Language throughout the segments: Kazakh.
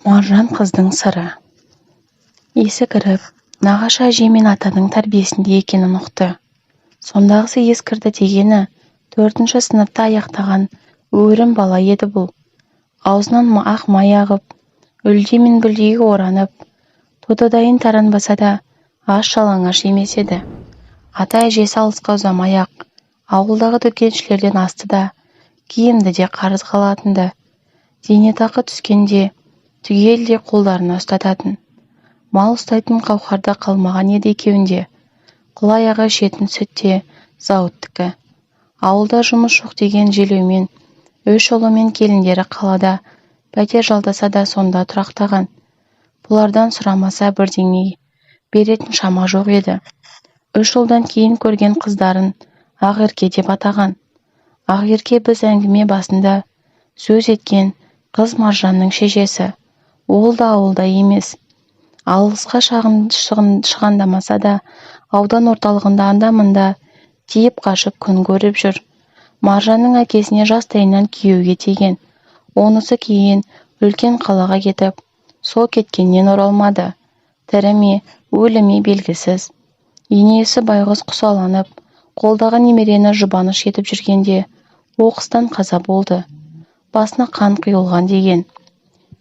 Маржан қыздың сыры. Есі кіріп, нағашы әже мен атаның тәрбиесінде екенін ұқты. Сондағысы ескірді дегені төртінші сыныпты аяқтаған өрім бала еді бұл. Аузынан ақ май ағып, үлде мен бүлдеге оранып, тотыдайын таранбаса да, аш жалаңаш емес еді. Ата-әжесі алысқа ұзамай-ақ, ауылдағы дүкеншілерден асты да, киімді де қарызға алатын-ды. Зейнетақы түскенде түгелдей қолдарына ұстататын. Мал ұстайтын қауқар да қалмаған еді екеуінде. Қол аяғы ішетін сүт те зауыттікі. Ауылда жұмыс жоқ деген желеумен үш ұлы мен келіндері қалада пәтер жалдаса да, сонда тұрақтаған. Бұлардан сұрамаса, бірдеңе беретін шама жоқ еді. Үш ұлдан кейін көрген қыздарын Ақерке деп атаған. Ақерке біз әңгіме басында сөз еткен қыз Маржанның шешесі. Ол да ауылда емес. Алысқа шығандамаса да, аудан орталығында анда-мында тиіп қашып күн көріп жүр. Маржанның әкесіне жастайынан күйеуге тиген. Онысы кейін үлкен қалаға кетіп, сол кеткеннен оралмады. Тірі ме, өлі ме, белгісіз. Енесі байғұс құсаланып, қолдағы немерені жұбаныш етіп жүргенде оқыстан қаза болды. Басына қан құйылған деген.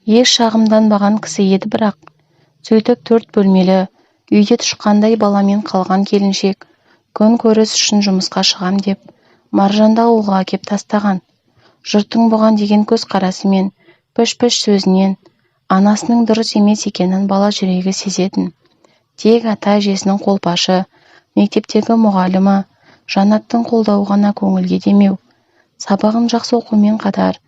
Еш шағымданбаған кісі еді бірақ. Сөйтіп төрт бөлмелі үйде тышқандай баламен қалған келіншек күн көріс үшін жұмысқа шығам деп Маржанды ауылға әкеп тастаған. Жұрттың бұған деген көзқарасы мен піш-піш сөзінен анасының дұрыс емес екенін бала жүрегі сезетін. Тек ата-әжесінің қолпашы, мектептегі мұғалімі Жанаттың қолдауы ғана көңілге демеу. Сабағын жақсы оқумен қатар,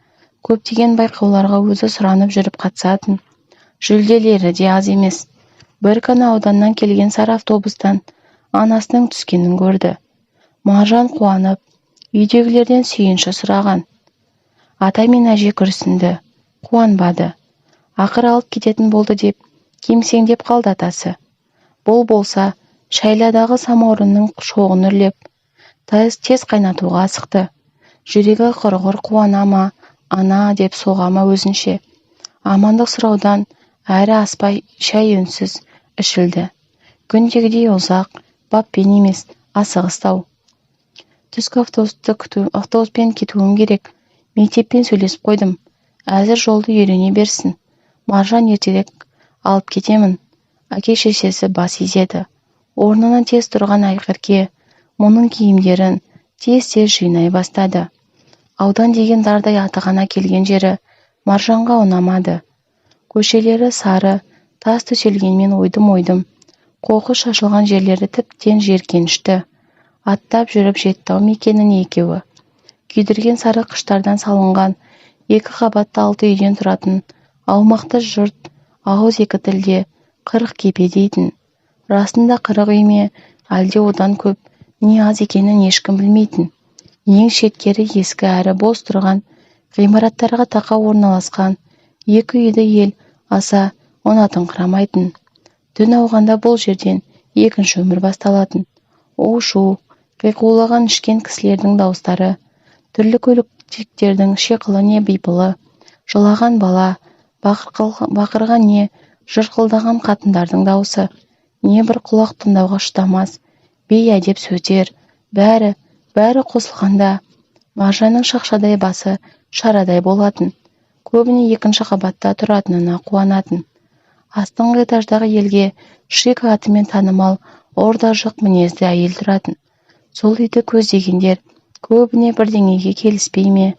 көптеген байқауларға өзі сұранып жүріп қатысатын. Жүлделері де аз емес. Бір күні ауданнан келген сары автобустан анасының түскенін көрді. Маржан қуанып, үйдегілерден сүйінші сұраған. Ата мен әже күрсінді, қуанбады. Ақыры алып кететін болды деп кемсеңдеп қалды атасы. Бұл болса, шайладағы самаурынның шоғын үрлеп, тез қайнатуға асықты. Жүрегі құрғыр қуана ма, ана деп соға ма өзінше. Амандық сұраудан әрі аспай шай үнсіз ішілді. Күндегідей ұзақ, баппен емес, асығыстау. Түскі автобуспен кетуім керек. Мектеппен сөйлесіп қойдым. Әзір жолды үйрене берсін. Маржан ертерек алып кетемін. Әке-шешесі бас изеді. Орнынан тез тұрған Ақерке мұның киімдерін тез-тез жинай бастады. Аудан деген дардай аты ғана келген жері Маржанға ұнамады. Көшелері сары, тас төселгенмен ойдым-ойдым, қоқыс шашылған жерлері тіптен жеркенішті. Аттап жүріп жетті-ау мекеніне екеуі. Күйдірген сары қыштардан салынған екі қабатты алты үйден тұратын аумақты жұрт ауыз екі тілде 40 кепе дейтін. Расында 40 үй ме, әлде одан көп, не аз екенін ешкім білмейтін. Ең шеткері ескі әрі бос тұрған ғимараттарға тақау орналасқан екі үйді ел аса ұнатыңқырамайтын. Түн ауғанда бұл жерден екінші өмір басталатын. У-шу, қиқулаған ішкен кісілердің дауыстары, түрлі көліктердің шиқылы не бипылы, жылаған бала, бақырған не жырқылдаған қатындардың дауысы, не бір құлақ тыңдауға шыдамас бейәдеп сөздер, бәрі, бәрі қосылғанда Маржанның шақшадай басы шарадай болатын. Көбіне екінші қабатта тұратынына қуанатын. Астыңғы этаждағы елге Шика атымен танымал орда-жық мінезді әйел тұратын. Сол үйді көздегендер көбіне бірдеңеге келіспей ме,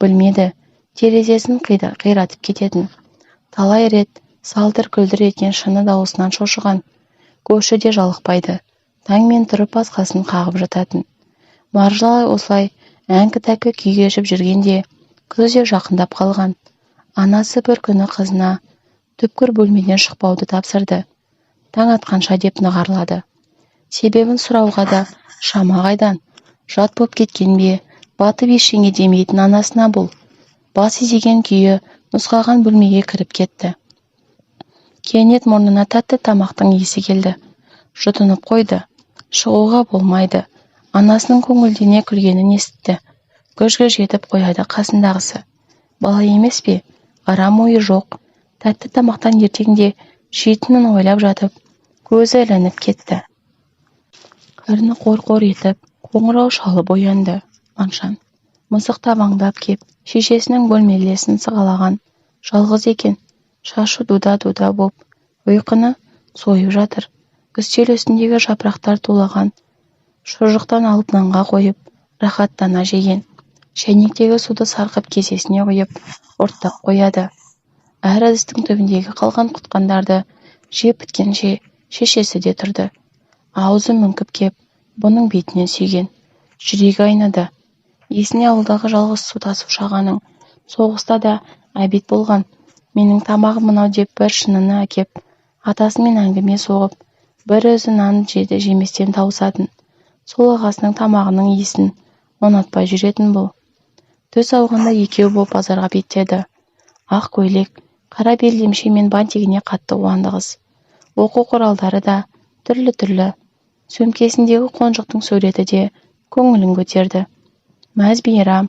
білмеді, терезесін қиратып кететін. Талай рет салтыр-күлдір еткен шыны дауысынан шошыған. Көрші де жалықпайды, таңмен тұрып басқасын қағып жататын. Маржан осылай әңкі-тәкі күй кешіп жүргенде күз де жақындап қалған. Анасы бір күні қызына түпкір бөлмеден шықпауды тапсырды. Таң атқанша деп нығарлады. Себебін сұрауға да шама қайдан. Жат боп кеткен бе, батып ештеңе демейтін анасына бұл. Бас изеген күйі нұсқаған бөлмеге кіріп кетті. Кенет мұрнына тәтті тамақтың иісі келді. Жұтынып қойды. Шығуға болмайды. Анасының көңілдене күлгенін есітті. Гүж-гүж етіп қояды қасындағысы. Бала емес пе? Арам ойы жоқ. Тәтті тамақтан ертеңде жейтінін ойлап жатып, көзі ілініп кетті. Қарны қор-қор етіп, қоңырау шалып оянды Маржан. Мысық табаңдап кеп, шешесінің бөлмелесін сығалаған. Жалғыз екен, шашы дуда-дуда боп, ұйқыны сойып жатыр. Үстел үстіндегі жапырақтар тулаған шұжықтан алып нанға қойып, рахаттана жеген. Шәйнектегі суды сарқып кесесіне құйып, ұрттап қояды. Әр ыдыстың түбіндегі қалған құтқандарды жеп біткенше шешесі де тұрды. Аузы мүңкіп кеп, бұның бетінен сүйген. Жүрегі айныды. Есіне ауылдағы жалғыз су тасушы ағаның соғыста да әбет болған, менің тамағым мынау деп бір шыныны әкеп, атасымен әңгіме соғып, бір өзі нан жеді жеместен тауысатын. Сол ағасының тамағының иісін ұнатпай жүретін бұл. Түс ауғанда екеуі боп базарға беттеді. Ақ көйлек, қара белдемше мен бантигіне қатты қуанды қыз. Оқу құралдары да түрлі-түрлі. Сөмкесіндегі қонжықтың суреті де көңілін көтерді. Мәз-мейрам,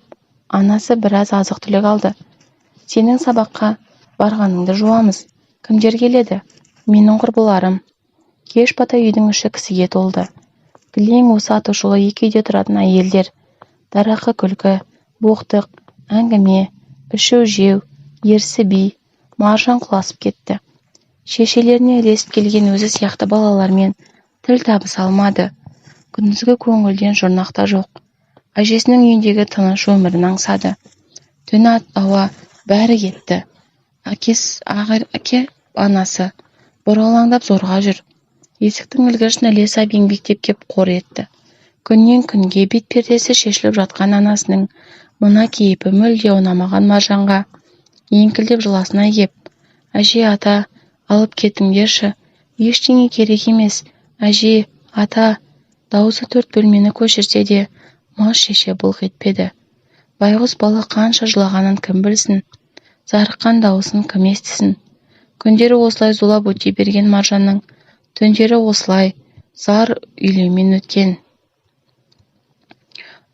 анасы біраз азық-түлік алды. Сенің сабаққа барғаныңды жуамыз. Кімдер келеді? Менің құрбыларым. Кеш бата үйдің іші кісіге толды. Кілең осы атышулы екі үйде тұратын әйелдер. Дарақы күлкі, боқтық, әңгіме, ішу-жеу, ерсі би. Маржан құласып кетті. Шешелеріне ілесіп келген өзі сияқты балалармен тіл табыса алмады. Күндізгі көңілден жұрнақ та жоқ. Әжесінің үйіндегі тыныш өмірін аңсады. Түн ауа бәрі кетті. Әке, анасы бұралаңдап зорға жүр. Есіктің ілгішін іле сап еңбектеп кеп қор етті. Күннен күнге бет пердесі шешіліп жатқан анасының мына кейпі мүлде ұнамаған Маржанға. Еңкілдеп жыласына кеп, әже, ата, алып кетіңдерші, ештеңе керек емес, әже, ата. Даусы төрт бөлмені көшірсе де, мас шеше былқ етпеді. Байғұс бала қанша жылағанын кім білсін, зарыққан дауысын кім естісін. Күндері осылай зулап өте берген Маржанның түндері осылай зар үйлеумен өткен.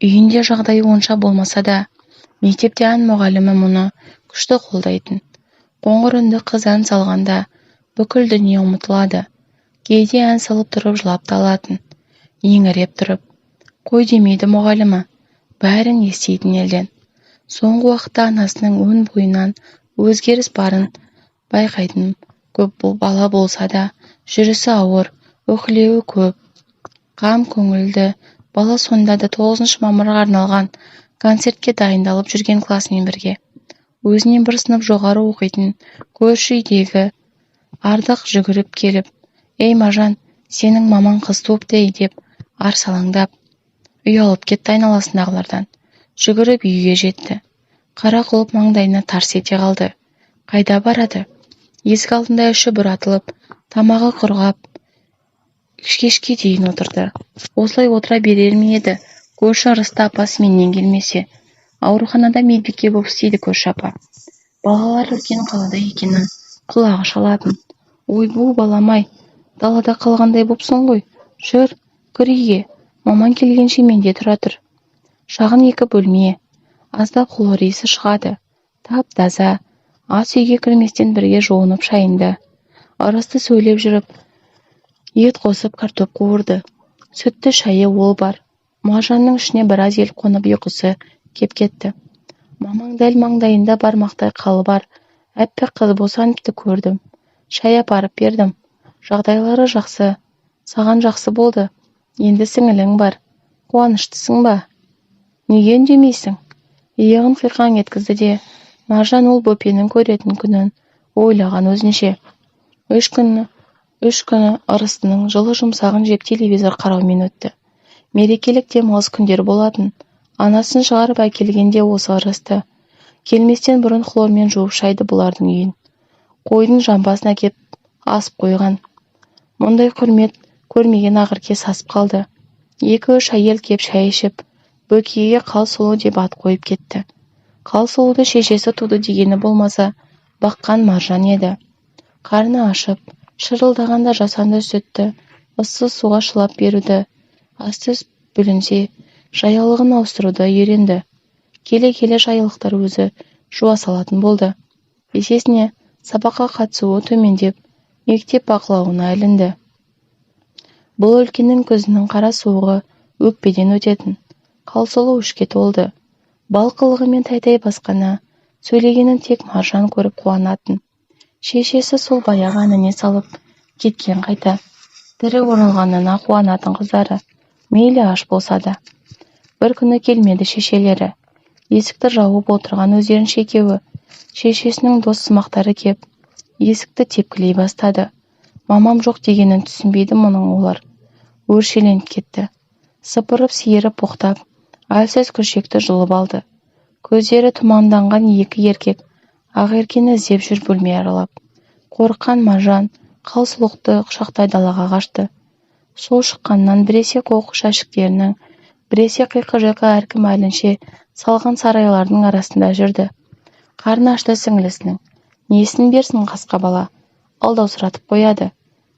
Үйінде жағдайы онша болмаса да, мектепте ән мұғалімі мұны күшті қолдайтын. Қоңыр үнді қыз ән салғанда бүкіл дүние ұмытылады. Кейде ән салып тұрып жылап та алатын. Еңіреп тұрып. Қой демейді мұғалімі, бәрін еститін елден. Соңғы уақытта анасының өн бойынан өзгеріс барын байқайтын. Көп бала болса да, жүрісі ауыр, үһілеуі көп. Қам көңілді бала сонда да 9 мамырға арналған концертке дайындалып жүрген класымен бірге. Өзінен бір сынып жоғары оқитын көрші үйдегі Ардақ жүгіріп келіп, «Ей, Маржан, сенің мамаң қыз туыпты ей» деп арсалаңдап, ұялып кетті айналасындағылардан. Жүгіріп үйге жетті. Қара құлып маңдайына тарс ете қалды. Қайда барады? Есік алдында іші бұратылып, тамағы құрғап, кешке дейін отырды. Осылай отыра берер ме еді, көрші Ырысты апа сменнен келмесе. Ауруханада медбике боп істейді көрші апа. Балалар үлкен қалада екенін құлағы шалатын. Ойбу, балам-ай, далада қалғандай бопсың ғой. Жүр, кір үйге, мамаң келгенше менде тұра тұр. Шағын екі бөлме, аздап хлор иісі шығады. Тап-таза, ас үйге кірместен бірге жуынып шайынды. Ырысты сөйлеп жүріп, ет қосып картоп қуырды. Сүтті шайы ол бар. Маржанның ішіне біраз ел қонып ұйқысы кеп кетті. Мамаң дәл маңдайында бармақтай қалы бар, әппақ қыз босаныпты көрдім. Шай апарып бердім. Жағдайлары жақсы, саған жақсы болды. Енді сіңілің бар. Қуаныштысың ба? Неге үндемейсің? Иығын қиқаң еткізді де, Маржан ол бөпенің көретін күнін ойлаған өзінше. Үш күні Ырыстының жылы жұмсағын жеп телевизор қараумен өтті. Мерекелік демалыс күндері болатын. Анасын шығарып әкелгенде осы Ырысты. Келместен бұрын хлормен жуып шайды бұлардың үйін. Қойдың жамбасын әкеп асып қойған. Мұндай құрмет көрмеген Ақырке сасып қалды. 2-3 әйел кеп шай ішіп, Бөкеге Қал сұлу деп ат қойып кетті. Қал сұлуды шешесі туды дегені болмаса, баққан Маржан еді. Қарны ашып, шырылдағанда жасанды сүтті ыссы суға шылап беруді, асты бүлінсе, жаялығын ауыстыруды үйренді. Келе-келе жаялықтар өзі жуа салатын болды. Есесіне Сабаққа қатысуы төмендеп, мектеп бақылауына ілінді. Бұл өлкенің күзінің қара суығы өкпеден өтетін. Қалсұлу үшке толды. Бал қылығымен тәй-тәй басқаны, сөйлегенін тек Маржан көріп қуанатын. Шешесі сол баяғы әніне салып кеткен қайта. Тірі оралғанына қуанатын қыздары, мейлі аш болса да. Бір күні келмеді шешелері. Есікті жауып отырған өздерінше екеуі. Шешесінің дос сымақтары кеп, есікті тепкілей бастады. Мамам жоқ дегенін түсінбейді мұның олар. Өршеленіп кетті. Сыпырып-сиырып боқтап, әлсіз күршекті жұлып алды. Көздері тұманданған екі еркек Ақеркені іздеп жүр бөлме аралап. Қорыққан Маржан Қалсұлықты құшақтай далаға қашты. Сол шыққаннан біресе қоқыс жәшіктерінің, біресе қиқы-жиқы әркім әлінше салған сарайлардың арасында жүрді. Қарны ашты сіңілісінің. Несін берсін қасқа бала, алдаусыратып қояды.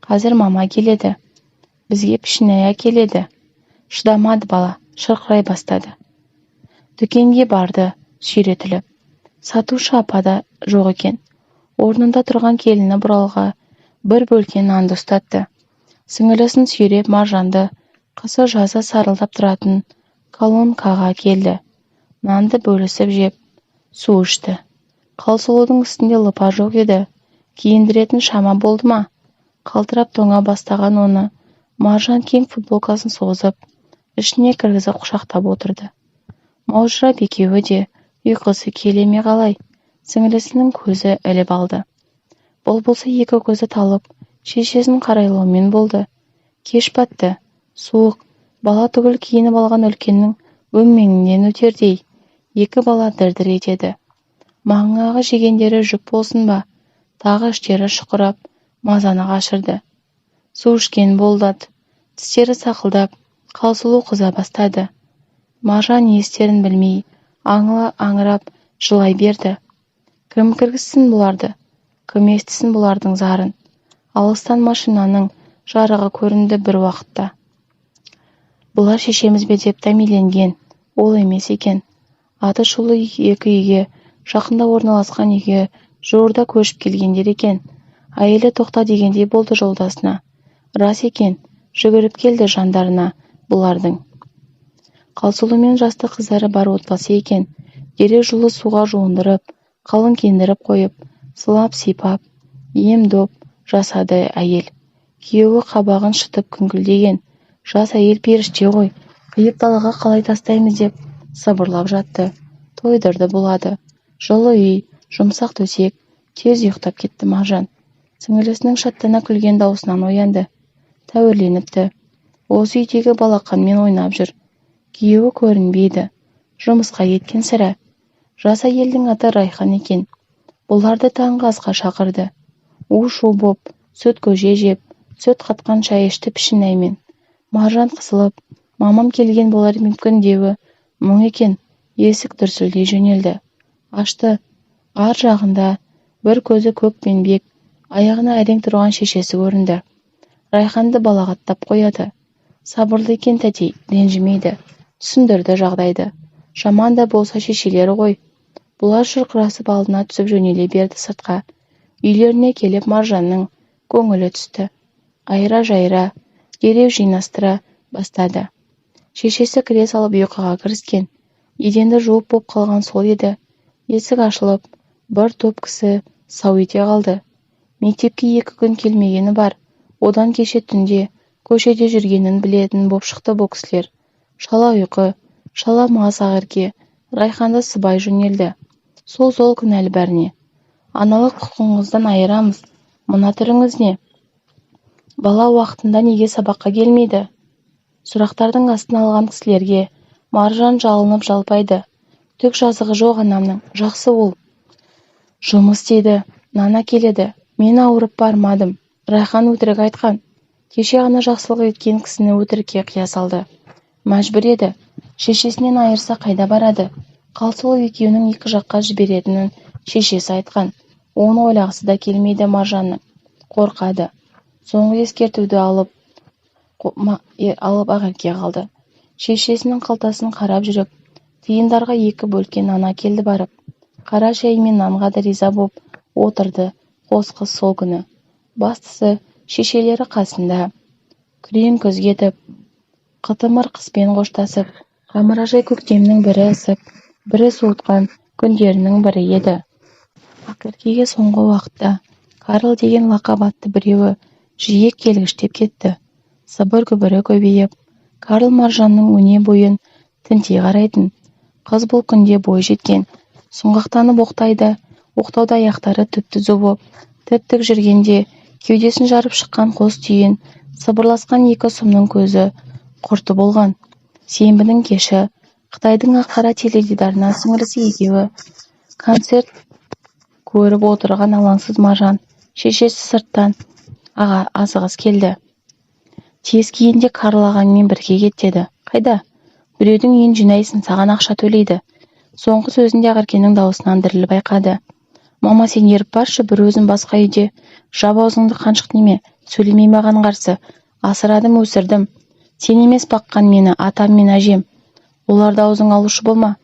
Қазір мама келеді. Бізге пішінәй әкеледі. Шыдамады бала, шырқырай бастады. Дүкенге барды сүйретіліп. Сатушы апа да жоқ екен. Орнында тұрған келіні бұралға бір бөлке нанды ұстатты. Сіңілісін сүйреп Маржанды қысы-жазы сарылдап тұратын колонкаға келді. Нанды бөлісіп жеп, су ішті. Қалсұлудың үстінде лыпа жоқ еді. Киіндіретін шама болды ма? Қалтырап тоңа бастаған оны Маржан кең футболкасын созып, ішіне кіргізіп құшақтап отырды. Маужырап екеуі де ұйқысы келе ме қалай, сіңілісінің көзі іліп алды. Бұл болса екі көзі талып, шешесін қарайлаумен болды. Кеш батты, суық, бала түгіл киініп алған үлкеннің өңмеңінен өтердей, екі бала дір-дір етеді. Маңағы жегендері жүк болсын ба, тағы іштері шұқырап, мазаны қашырды. Су ішкен болды, тістері сақылдап, Қалсұлу қыза бастады. Маржан не істерін білмей, аңырап жылай берді. Кім кіргізсін бұларды? Кім естісін бұлардың зарын? Алыстан машинаның жарығы көрінді бір уақытта. Бұлар шешеміз бе деп дәмеленген, ол емес екен. Аты шулы екі үйге, жақында орналасқан үйге жуырда көшіп келгендер екен. Әйелі тоқта дегендей болды жолдасына. Рас екен, жүгіріп келді жандарына бұлардың. Қалсұлумен жасты қыздары бар отбасы екен. Дереу жылы суға жуындырып, қалың киіндіріп қойып, сылап-сипап, ем-доп жасады әйел. Күйеуі қабағын шытып күңкілдеген. Жас әйел періште ғой, қиып далаға қалай тастаймыз деп сыбырлап жатты. Тойдырды болады. Жылы үй, жұмсақ төсек, тез ұйықтап кетті Маржан. Сіңілісінің шаттана күлген даусынан оянды. Тәуірленіпті. Осы үйдегі балақанмен ойнап жүр. Күйеуі көрінбейді. Жұмысқа кеткен сірә. Жас әйелдің аты Райхан екен. Бұларды таңғы асқа шақырды. У-шу боп, сүт көже жеп, сүт қатқан шай ішті пішінәймен. Маржан қысылып, мамам келген болар мүмкін деуі мұң екен, есік дүрсілдей жөнелді. Ашты. Ар жағында бір көзі көк бенбек, аяғына әрең тұрған шешесі көрінді. Райханды балағаттап қояды. Сабырлы екен тәтей, ренжімейді. Түсіндірді жағдайды. Жаман да болса шешелері ғой. Бұлар шұрқырасып алдына түсіп жөнеле берді сыртқа. Үйлеріне келіп Маржанның көңілі түсті. Айра-жайра, дереу жинастыра бастады. Шешесі кіре салып ұйқыға кіріскен. Еденді жуып боп қалған сол еді. Есік ашылып, бір топ кісі сау ете қалды. Мектепке 2 күн келмегені бар. Одан кеше түнде көшеде жүргенін білетін боп шықты бұл кісілер. Шала ұйқы, шала мас Ақерке, Райханды сыбай жөнелді. Сол-сол кінәлі бәріне. Аналық құқығыңыздан айырамыз. Мына түріңіз не? Бала уақытында неге сабаққа келмейді? Сұрақтардың астын алған кісілерге Маржан жалынып жалпайды. Түк жазығы жоқ анамның, жақсы ол. Жұмыс істейді, нан әкеледі. Мен ауырып бармадым. Райхан өтірік айтқан. Кеше ғана жақсылық еткен кісіні өтірікке қия салды. Мәжбүр еді. Шешесінен айырса қайда барады? Қалсұлу екеуінің екі жаққа жіберетінін шешесі айтқан. Оны ойлағысы да келмейді Маржанның. Қорқады. Соңғы ескертуді алып Ақерке қалды. Шешесінің қалтасын қарап жүріп, тиындарға 2 бөлке нан әкелді барып. Қара шай мен нанға да риза боп отырды Қос қыз сол күні. Бастысы, шешелері қасында. Күрең күз кетіп, қытымыр қыспен қоштасып, қамыражай көктемнің бірі ысып, бірі суытқан күндерінің бірі еді. Ақеркеге соңғы уақытта Карл деген лақап атты біреуі жиі келгіштеп кетті. Сыбыр-күбірі көбейіп, Карл Маржанның өне бойын тінте қарайтын. Қыз бұл күнде бой жеткен. Сұңғақтанып оқтаудай аяқтары түп-түзу боп, тіп-тік жүргенде кеудесін жарып шыққан қос түйін, сыбырласқан екі сұмның көзі құрты болған. Сенбінің кеші Қытайдың ақ-қара теледидарынан сіңлісі екеуі концерт көріп отырған алаңсыз Маржан шешесі сырттан асығыс келді. Тез киін де, Карл ағаңмен бірге кет, деді. Қайда? Біреудің үйін жинайсың, саған ақша төлейді. Соңғы сөзінде Ақеркенің дауысынан діріл байқады. Мама, сен еріп баршы, бір өзім басқа үйде. Жап аузыңды, қаншық неме, сөйлемей маған қарсы. Асырадым, өсірдім. Сен емес баққан мені, атам мен әжем. Оларды аузыңа алушы болма.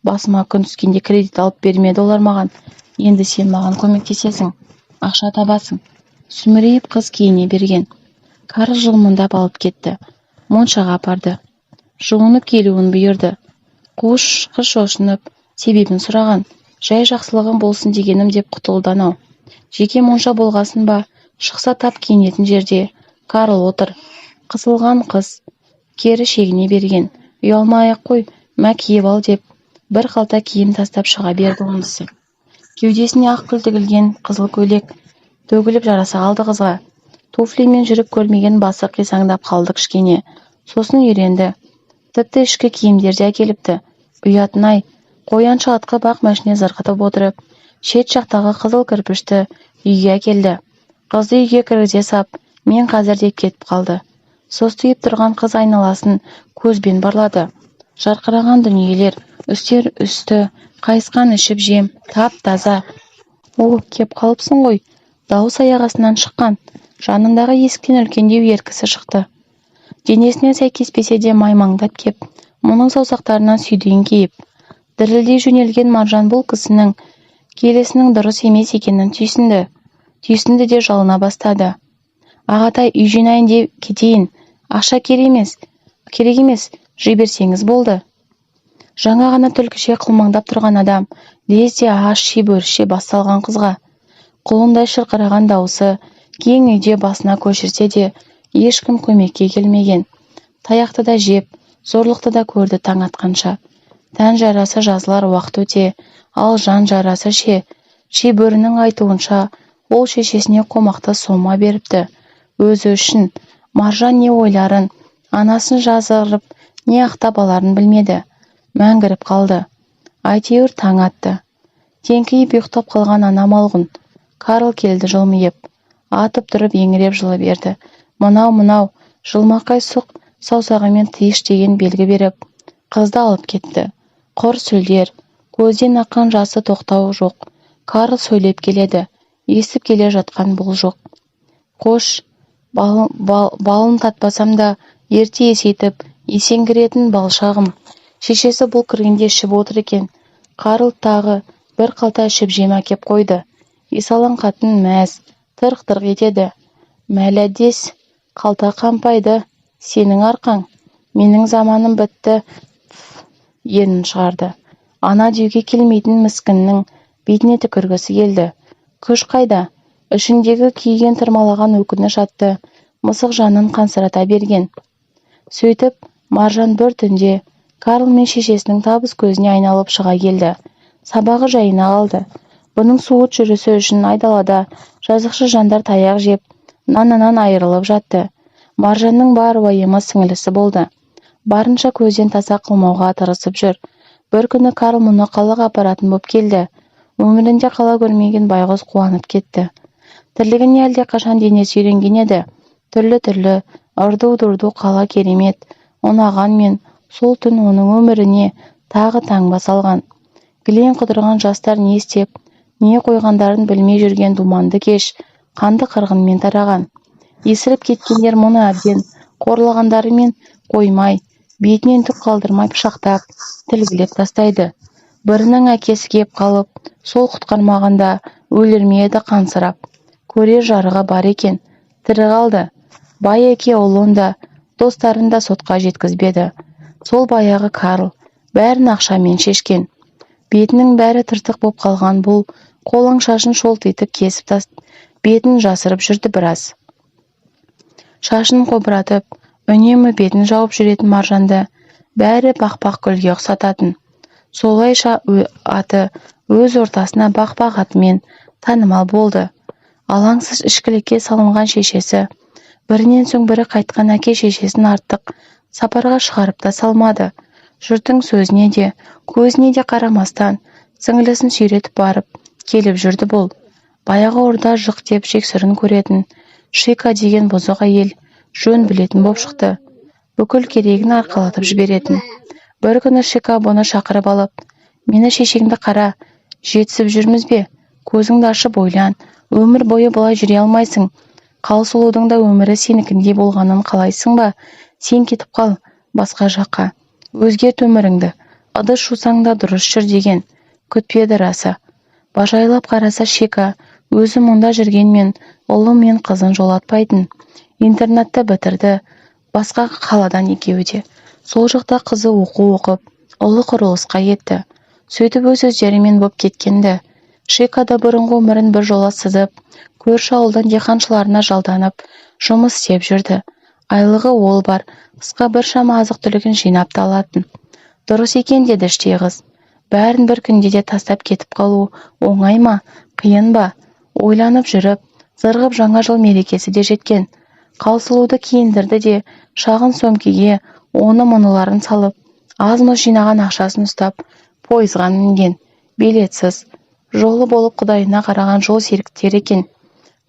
Басыма күн түскенде кредит алып бермеді олар маған. Енді сен маған көмектесесің, ақша табасың. Сүмірейіп қыз киіне берген. Карл жылмыңдап алып кетті. Моншаға апарды. Жуынып келуін бұйырды. Қыз шошынып, себебін сұраған. Жай жақсылығым болсын дегенім деп құтылды анау. Жеке монша болғасын ба, шықса, тап киінетін жерде Карл отыр. Қысылған қыз кері шегіне берген. Ұялмай-ақ қой, мә, киіп ал, деп бір қалта киім тастап шыға берді онысы. Кеудесіне ақ гүл тігілген қызыл көйлек төгіліп жараса қалды қызға. Туфлимен жүріп көрмеген басы қисаңдап қалды кішкене. Сосын үйренді. Тіпті ішкі киімдер де әкеліпті. Ұятын-ай, қоянша атқып ақ мәшине зырғытып отырып, шет жақтағы қызыл кірпішті үйге әкелді. Қызды үйге кіргізе сап, мен қазір деп кетіп қалды. Состиып тұрған қыз айналасын көзбен барлады. Жарқыраған дүниелер, үстел үсті, қайысқан ішіп-жем, тап-таза. О, кеп қалыпсың ғой. Дауыс аяқ астынан шыққан. Жанындағы есіктен үлкендеу ер кісі шықты. Денесіне сәйкеспесе де маймаңдап кеп, мұның саусақтарынан сүйді еңкейіп. Дірілдей жөнелген Маржан бұл кісінің келісінің дұрыс емес екенін түйсінді. Түйсінді де жалына бастады. Ағатай, үй жинайын деп кетейін. Ақша керек емес, керек емес, жіберсеңіз болды. Жаңа ғана түлкіше қылмыңдап тұрған адам лезде аш шибөріше бас салған қызға. Құлындай шырқыраған дауысы кең үйде басына көшірсе де, ешкім көмекке келмеген. Таяқты да жеп, зорлықты да көрді таң атқанша. Тән жарасы жазылар уақыт өте, ал жан жарасы ше? Шибөрінің айтуынша, ол шешесіне қомақты сома беріпті. Өзі үшін. Маржан не ойларын, анасын жазғырып, не ақтап аларын білмеді. Мәңгіріп қалды. Әйтеуір таң атты. Теңкиіп ұйықтап қалған ана малғұн. Карл келді жылмиып. Атып тұрып еңіреп жылы берді. Мынау, мынау, жылмақай сұқ саусағымен тыйыш деген белгі беріп, қызды алып кетті. Құр сүлдер, көзден аққан жасы тоқтау жоқ. Карл сөйлеп келеді. Естіп келе жатқан бұл жоқ. Қош, балын татпасам да, ерте есейтіп, есеңгіретін балшағым. Шешесі бұл кіргенде ішіп отыр екен. Карл тағы бір қалта ішіп жем әкеп қойды. Есалаң қатын мәз, тырқ-тырқ етеді. Мәләдес, қалта қампайды, сенің арқаң. Менің заманым бітті, ернін шығарды. Ана деуге келмейтін міскіннің бетіне түкіргісі келді. Күш қайда? Ішіндегі күйген тырмалаған өкініш атты мысық жанын қансырата берген. Сөйтіп, Маржан бір түнде Карл мен шешесінің табыс көзіне айналып шыға келді. Сабағы жайына қалды. Бұның суыт жүрісі үшін айдалада жазықсыз жандар таяқ жеп, нанынан айырылып жатты. Маржанның бар уайымы сіңілісі болды. Барынша көзден таса қылмауға тырысып жүр. Бір күні Карл мұны қалаға апаратын боп келді. Өмірінде қала көрмеген байғұс қуанып кетті. Тірлігіне әлдеқашан денесі үйренген еді. Түрлі-түрлі, ырду-дырду қала керемет, ұнағанмен сол түн оның өміріне тағы таңба салған. Кілең құтырған жастар не істеп, не қойғандарын білмей жүрген думанды кеш қанды қырғынмен тараған. Есіріп кеткендер мұны әбден қорлағандарымен қоймай, бетінен түк қалдырмай пышақтап, тілгілеп тастайды. Бірінің әкесі кеп қалып, сол құтқармағанда өлер ме еді қансырап. Көрер жарығы бар екен, тірі қалды. Бай әке ұлын да, достарын да сотқа жеткізбеді. Сол баяғы Карл бәрін ақшамен шешкен. Бетінің бәрі тыртық боп қалған бұл қолаң шашын шолтитып кесіп бетін жасырып жүрді біраз. Шашын қобыратып, үнемі бетін жауып жүретін Маржанды бәрі Бақбақ гүлге ұқсататын. Солайша аты өз ортасына Бақбақ атымен танымал болды. Алаңсыз ішкілікке салынған шешесі, бірінен соң бірі қайтқан әке шешесін артық сапарға шығарып та салмады. Жұрттың сөзіне де, көзіне де қарамастан, сіңілісін сүйретіп барып, келіп жүрді бұл. Баяғы орда жық деп жексұрын көретін Шика деген бұзық әйел жөн білетін боп шықты. Бүкіл керегін арқалатып жіберетін. Бір күні Шика бұны шақырып алып, мені шешеңді қара, жетісіп жүрміз бе? Көзіңді ашып ойлан, өмір бойы бұлай жүре алмайсың. Қалсұлудың да өмірі сенікіндей болғанын қалайсың ба? Сен кетіп қал басқа жаққа. Өзгерт өміріңді, ыдыс жусаң да дұрыс жүр деген. Күтпеді расы. Бажайлап қараса Шика өзі мұнда жүргенмен ұлы мен қызын жолатпайтын. Интернатты бітірді, басқа қаладан екеуі де. Сол жақта қызы оқу оқып, ұлы құрылысқа кетті. Сөйтіп өз өздерімен боп кеткенді. Шика да бұрынғы өмірін бір жола сызып, көрші ауылдан диқаншыларына жалданып, жұмыс істеп жүрді. Айлығы ол бар, қысқа біршама азық-түлігін жинап та алатын. Дұрыс екен деді іштей қыз. Бәрін бір күнде де тастап кетіп қалу оңай ма, қиын ба? Ойланып жүріп, зырғып жаңа жыл мерекесі де жеткен. Қалсұлуды киіндірді де, шағын сөмкеге оны-мұныларын салып, аз-мұз жинаған ақшасын ұстап, пойызға мінген. Билетсіз. Жолы болып құдайына қараған жол серіктер екен.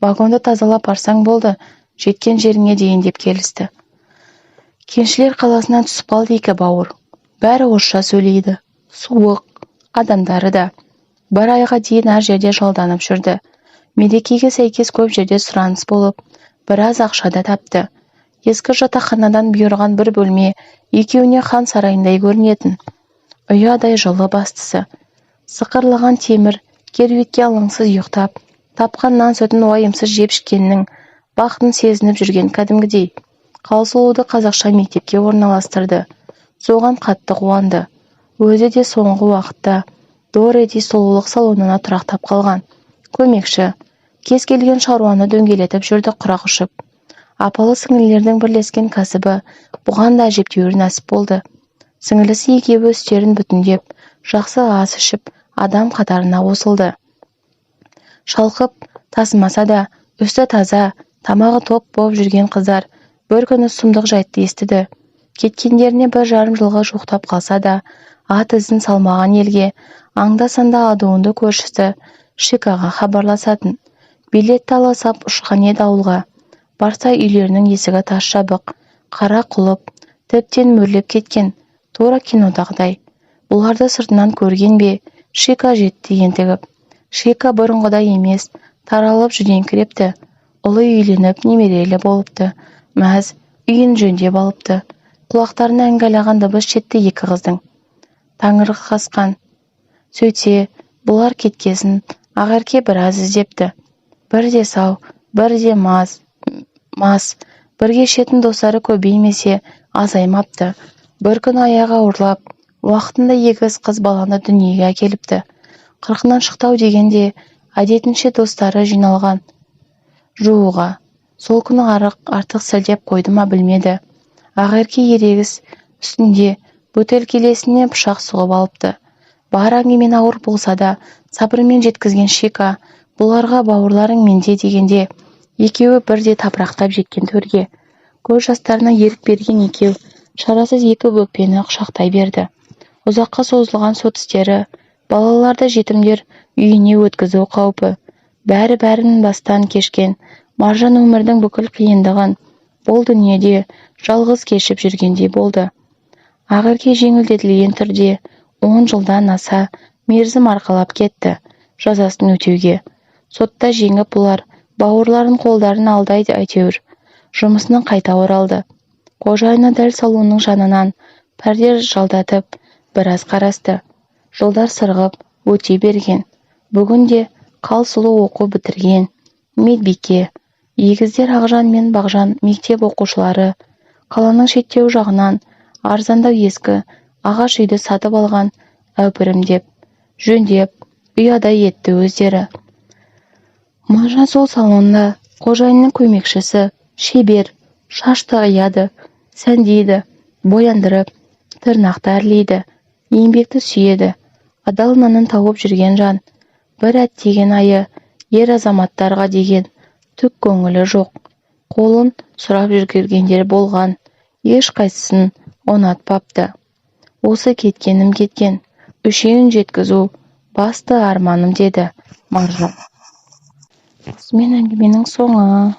Вагонды тазалап барсаң болды, жеткен жеріңе дейін деп келісті. Кеншілер қаласынан түсіп қалды екі бауыр. Бәрі орысша сөйлейді. Суық, адамдары да. Бір айға дейін әр жерде жалданып жүрді. Мерекеге сәйкес көп жерде сұраныс болып, біраз ақша да тапты. Ескі жатақханадан бұйырған бір бөлме екеуіне хан сарайындай көрінетін. Ұядай жылы бастысы. Сықырлаған темір кереуетке алаңсыз ұйықтап, тапқан нан сүтін уайымсыз жеп ішкеннің бақытын сезініп жүрген кәдімгідей. Қалсұлуды қазақша мектепке орналастырды. Соған қатты қуанды. Өзі де соңғы уақытта Дореди сұлулық салонына тұрақтап қалған. Көмекші. Кез келген шаруаны дөңгелетіп жүрді құрақ ұшып. Апалы сіңлілердің бірлескен кәсібі бұған да әжептәуір нәсіп болды. Сіңілісі екеуі үстерін бүтіндеп, жақсы ас ішіп, адам қатарына қосылды. Шалқып тасымаса да, үсті таза, тамағы тоқ болып жүрген қыздар бір күні сұмдық жайтты естіді. Кеткендеріне 1,5 жылға жуықтап қалса да, ат ізін салмаған елге аңда-санда адуынды көршісі Шикаға хабарласатын. Билетті ала сап ұшқан еді ауылға. Барса үйлерінің есігі тас жабық, қара құлып, тіптен мөрлеп кеткен, тура кинодағыдай. Бұларды сыртынан көрген бе, Шика жетті ентігіп. Шика бұрынғыдай емес, таралып жүдеңкірепті. Ұлы үйленіп, немерелі болыпты. Мәз, үйін жөндеп алыпты. Құлақтарына іңгәлаған дыбыс жетті екі қыздың. Таңырқасқан. Сөйтсе, бұлар кеткесін Ақерке біраз іздепті. Бірде сау, бірде мас, бірге ішетін достары көбеймесе азаймапты. Бір күні аяғы ауырлап, уақытында егіз қыз баланы дүниеге әкеліпті. 40-нан шықты-ау дегенде, әдетінше достары жиналған жууға. Сол күні артық сілтеп қойды ма білмеді. Ақерке ерегіс үстінде бөтелкелесіне пышақ сұғып алыпты. Бар әңгімені ауыр болса да сабырмен жеткізген Шика бұларға бауырларың менде дегенде, екеуі бірде тапырақтап жеткен төрге. Көз жастарына ерік берген екеу шарасыз екі бөкпені құшақтай берді. Ұзаққа созылған сот істері, балаларды жетімдер үйіне өткізу қаупі, бәрі-бәрін бастан кешкен Маржан өмірдің бүкіл қиындығын бұл дүниеде жалғыз кешіп жүргендей болды. Ақерке жеңілдетілген түрде 10 жылдан аса мерзім арқалап кетті жазасын өтеуге. Сотта жеңіп бұлар бауырларын қолдарын алдайды әйтеуір. Жұмысынан қайта оралды. Қожайыны дәл салонның жанынан пәрде жалдатып біраз қарасты. Жылдар сырғып өте берген. Бүгінде Қалсұлу оқу бітірген. Медбике. Егіздер Ақжан мен Бағжан мектеп оқушылары. Қаланың шеттеу жағынан арзандау ескі ағаш үйді сатып алған әупірімдеп. Жөндеп, ұядай етті өздері. Маржан сол салонда қожайынның көмекшісі, шебер, шашты ыяды, сәндейді, бояндырып, тырнақты әрлейді. Еңбекті сүйеді, адал нанын тауып жүрген жан. Бір әттеген-айы, ер-азаматтарға деген түк көңілі жоқ. Қолын сұрап жүгіргендер болған, ешқайсысын ұнатпапты. Осы кеткенім кеткен, үшеуін жеткізу басты арманым, деді Маржан. Осымен әңгіменің соңы.